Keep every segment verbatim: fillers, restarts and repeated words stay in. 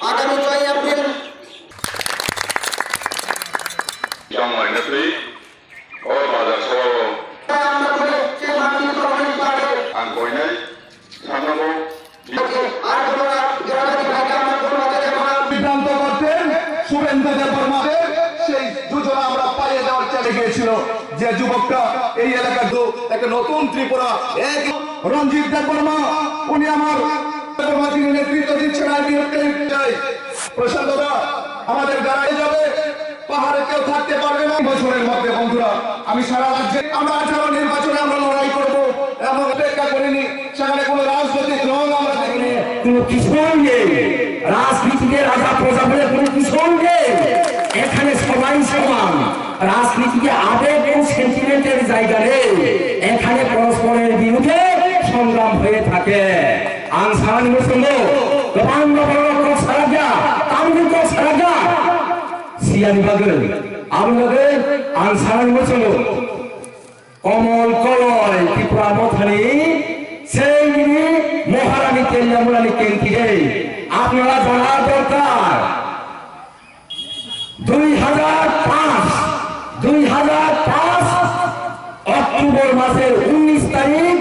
আগামী ছয় April Yang lainatwi o bazar soro ang koinai sanano বিভ্রান্ত করতেন শুভেন্দু দেববর্মা। সেই যোজনা আমরা পাইয়ে দেওয়ার চেষ্টা গিয়েছিল। যে যুবকটা এই এলাকার দু-, একটা নতুন ত্রিপুরা, এক রঞ্জিত দেববর্মা, উনি আমার দেববর্মা যিনি নেতৃত্ব দিচ্ছেন আইপিএফ কে। প্রশান্ত দা, আমাদের দাঁড়ায় যাবে, পাহাড়ে কেউ থাকতে পারবে না। বছরের মধ্যে বন্ধুরা, আমি সারা রাজ্যে আমরা আঠারো নির্বাচনে আমরা লড়াই করব এবং অপেক্ষা করিনি, সেখানে কোনো রাজনৈতিক রং আমরা দেখিনি। কোনো কিছুই নেই, রাজনীতিতে রাজা প্রজা বলে কোনো কিছুই নেই। এখানে সবাই সমান। রাজনীতিতে আবেগ এবং সেন্টিমেন্টের জায়গা নেই। এখানে পরস্পরের বিরুদ্ধে সংগ্রাম হয়ে থাকে। Ang sanani muchungo, kwbang nokol rok kok salakya, tamni kok salakya. Siyani bagwi, aboni bagwi ang sanani muchungo. Komol Koloi Tipra Mothani, Seini Moharani Kelyamurani Kentire, apnara jana dorkar. দুই হাজার পাঁচ, দুই হাজার পাঁচ অক্টোবর মাসের উনিশ তারিখ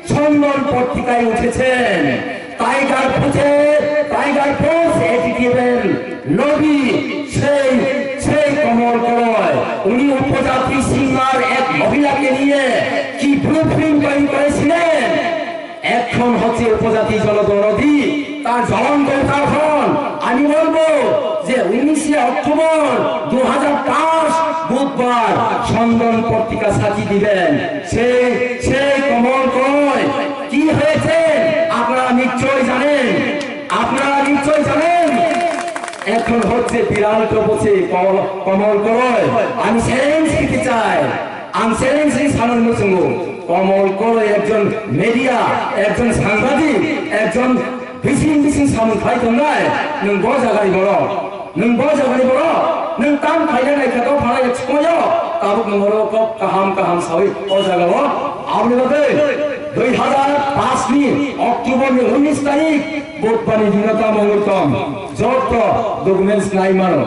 চন্দন পত্রিকায় উঠেছেন। টাইগার ফুটে, টাইগার ফোর্স এটিটিএফের লবি, সেই, সেই কমল কলয়। উনি উপজাতি সিংহার এক মহিলাকে নিয়ে কি ব্লুপ্রিন্ট তৈরি করেছিলেন। এখন হচ্ছে উপজাতি জনদরদি, তার জ্বলন্ত উদাহরণ। আমি বলবো যে উনিশে অক্টোবর দু হাজার পাঁচ বুধবার চন্দন পত্রিকা সাক্ষী দিবেন। সেই, সেই কমল কয় কি হয়েছে আপনারা নিশ্চয় জানেন, আপনারা নিশ্চয় জানেন। এখন হচ্ছে বিরাট তপসী কমল, কমল কলয়। আমি চ্যালেঞ্জ দিতে চাই, আমি চ্যালেঞ্জ দিয়ে সাধারণ মুসলমান কমল কলয় একজন মিডিয়া, একজন সাংবাদিক, একজন বিশিং বিশিং সামুন খাই tongnai, nwng bo jagani borok, nwng bo jagani borok, nwng tam khaina naikha to phalai eksoyo, tabuk nwng oro kok kaham kaham sawi o jagao, aboni bagwi dui hazar paanch ni October ni unis tarik, Budhbani dino tamo wngwi tong, joto documents nai mano.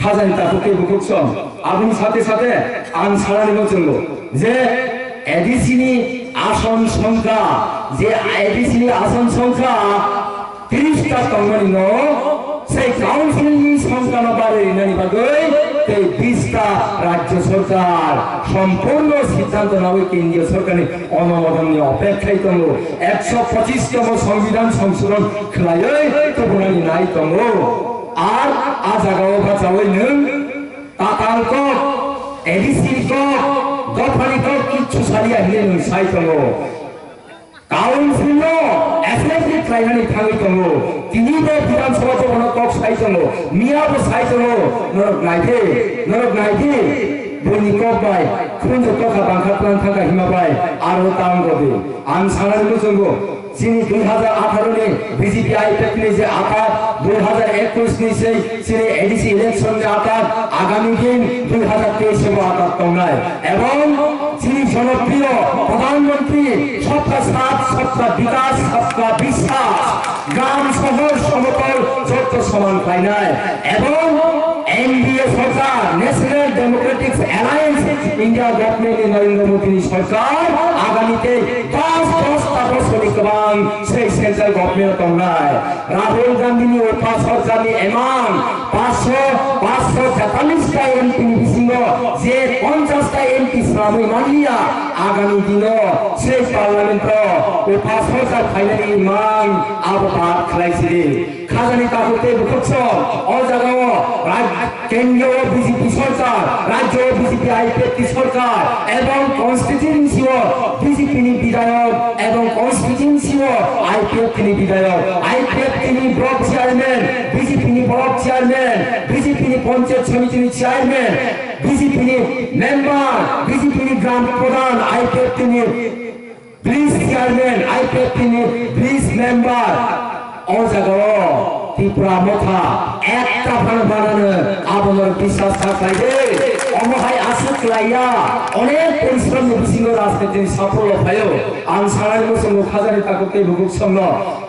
Khajani takhuk tei bukhuk song. Aboni sate sate ang sanani muchungo je A D C ni ason songkha, je A D C ni ason songkha tris ta tongmani no sei council ni songkha no barwi rinani bagwi tei bis ta rajya sorkar sompurno siddhanto nawi kendriya sorkarni onumodonni opekhai tongo. Ekso pochis tomo songbidhan songsodhon khwlaiwi tubunani nai tongo. Ar a jagao bachaui nwng tatal kok, A D C kok, dophani kok kichu saliya hinwi nwng sai tongo. Council no assembly khlainani thangwi tongo. Tini bo Bidhan Sabha jotono kok sai tongo. Miya bo sai tongo. Norok naidi, norok naidi. Buini kok bai khunju tokha bangkha tlang thangkha hima bai aro tang godi. Ang sanani muchungo. Chini dui hazar atharo ni B J P I P F ni je atak, dui hazar ekush ni sei chini A D C election ni atak, agami din dui hazar teis bo atak tongnai. Ebong chini jonopriyo Pradhan Mantri Sabka Saath, Sabka Vikas, Sabka Vishwas, gram, sohor, somotol joto soman khlainai. Ebong N D A sorkar, National Democratic Alliance, India government ni Narendra Modi ni sorkar, agami tei dos, dos ta bosor ni kwbang sei central government o tongnai. Rahul Gandhi ni upha sorkar ni emang paanch sho, paanch sho tetallis ta M P ni bisingo je ponchash ta M P swnamwi manliya, agami dino sei parliament o upha sorkar phainani emang abo bad khlai sidi. Khajani takhuk tei bukhuk song, o jagao raj-, kendriyo B J P sorkar, rajyo B J P I P F T sorkar, ebong constituency o B J P ni bidhayok, ebong constituency o I P F T ni bidhayok, I P F T ni block chairman, B J P ni block chairman, B J P ni panchayat samiti ni chairman, B J P ni member, B J P ni gram pradhan, I P F T ni Village chairman, I P F T ni village member, o jagao Tipra Motha ekta phano banano abono biswas kha khlai de. O Omo hai aswk khlaiya, onek porishrom ni bisingo rajniti ni saphol rok phaio. Ang sanai muchungo khajani takhuk tei bukhuk songno,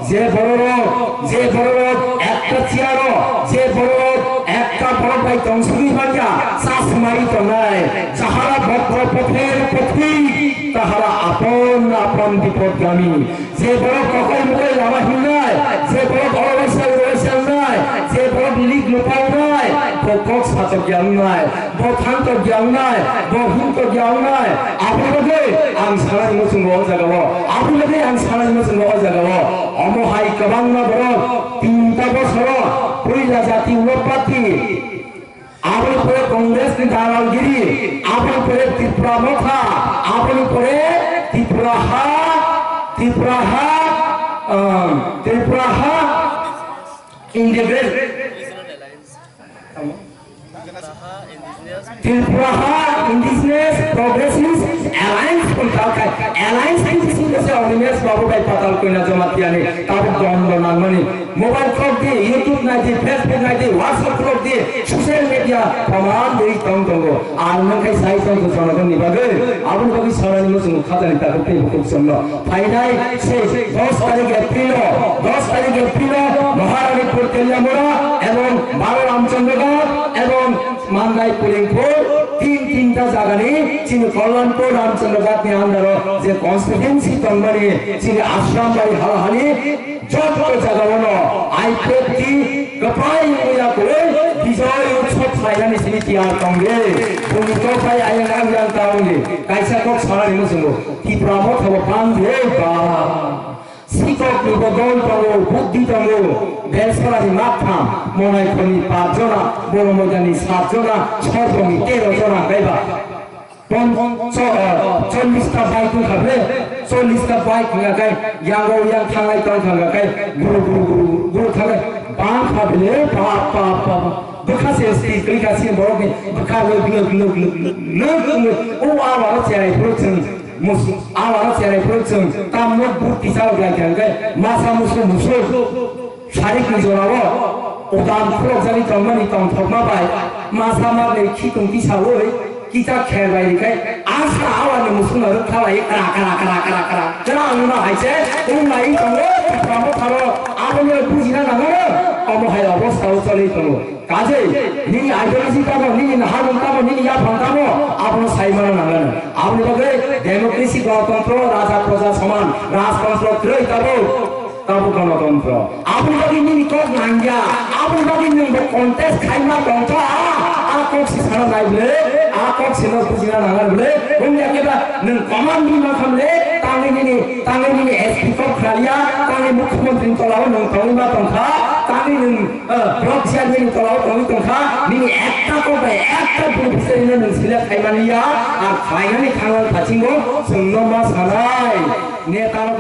je bororok, je bororok ekta chair o, je bororok ekta borok bai tongsugwi manya, chasmai tongnai, jahara bhakta pother pothik, tahara apon apon bipodgami. Je borok kokai mokai lama himnai, je borok oro waisa oro waisa wngnai, je borok lik lupa wngnai, bo kok satok ya wngnai, bo thang tok ya wngnai, bo him tok ya wngnai. Aboni bagwi ang sanani muchungo o jagao, aboni bagwi ang sanani muchungo o jagao. Omo hai kwbangma borok tinta bosoro puila jati ulopati, aboni pore Congress ni dalalgiri, aboni pore Tripura Motha, aboni pore Tripura ha, Tripura ha, um, Tripura ha, India Great. Tripura ha Indigenous Progressive Alliance pun tao khai. Alliance pun sing kese Animesh Babu bai Patal Koina Jamatia ni tabuk dondo nangmani. Mobile khulok di, YouTube nai di, Facebook nai di, WhatsApp khulok di, social media proman dei tong tongo. Ang nang khai sai tong tong sono ni bagwi. Aboni bagwi sanani muchungo khatani takhuk tei bukhuk somno. Phainai se dos tarik April o, dos tarik April o Maharanipur Teliamura ebong baro Ramchandra Ghat ebong Mandai Puringpur tin tinta jagani chini Kalyanpur Ramchandra Ghat ni under o je constituency tongmani chini Ashram bai halahali joto jagao no I P F T kwplai wngya kwrwi Bijoy Utsav khlainani simi tiyar tongdi. Bumito bai ayang ang yang ta wngdi. Kaisa kok sanani muchungo Tipra Motha bo bang di ba. Sikok ni bo dol tongo, buddhi tongo. Belsorani maktham, Monaikhoni pach jona, Boromoidani sat jona, Sorboni tero jona kaiba. Pon-, so-, eh, chollish ta bike wngkha ble, chollish ta bike wngkha khe, yango yang thanglai tong thangkha khe, guru, guru, guru, guru thanglai, bang kha ble, pa, pa, pa, pa. Bwkha se sti, klikha se borok ni, bwkha lwk, lwk, lwk, lwk, lwk, lwk, lwk. O, a waro cherai phuru chwng, mus-, a waro cherai phuru chwng, tam nuk bur tisa rok lai thang khe, masa musu, musu. Sarik ni jora o, udam khulok jani tongmani tongthokma bai, masa ma bai khitung tisa oi, Kicha kher bai rikai, asa awani musung aro thalai kra, kra, kra, kra, kra. Kra wngma hai se, wng nai tongo, tamo tharo, aboni bujina nango, omo hai obostha o choli tongo. Kajei, nini ideology tamo, nini naharmung tamo, nini yaphang tamo, abono sai mano nango. Aboni bagwi democracy, ganatantra, raja proja soman, rajtantra kwrwi tabo. Tabuk ganatantra. Aboni bagwi nini kok nangya. Aboni bagwi nwng bo contest khaima tongkha. A kok si sana nai ble. A kok si no bujina nang ble. Wngya khe ba nwng command ni ma kham le. Tangwi nini, tangwi nini S P kok khlaiya. Tangwi mukhyamantri ni tola o nwng tongwi ma tongkha. Tangwi nwng, eh, block chairman ni tola o tongwi tongkha. Nini ekta kok bai ekta beneficiary no nwng select khaimani ya. Ar khlainani thangna thachingo chwngno ma sanai. Neta